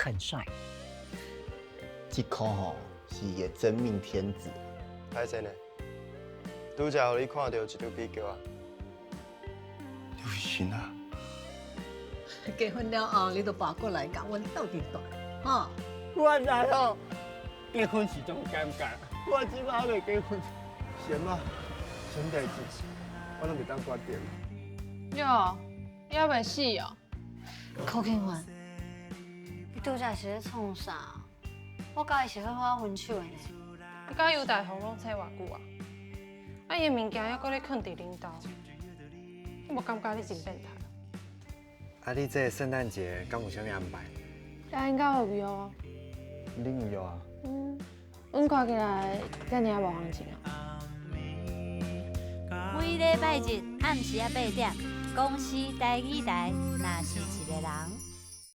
很帥。這箍吼是伊的真命天子。歹勢呢？拄才予你看著一張比較啊。劉行啊！結婚了後，你就搬過來共阮鬥陣住，哈？原來哦，結婚是種感覺，我這擺還未結婚。什麼？什麼代誌？我攏袂當決定。喲，你猶未死哦？柯慶雲，你拄才是咧創啥？我佮伊是好好分手的呢。你佮尤大雄攏做偌久啊？啊，伊的物件猶閣咧囥佇恁兜，你無感覺你真變態？啊，你這個聖誕節敢有啥物安排？啊，應該有約啊。恁有約啊？嗯，阮看起來遮爾無行情啊。每禮拜日暗時仔8點，公視台語台，若是一个人。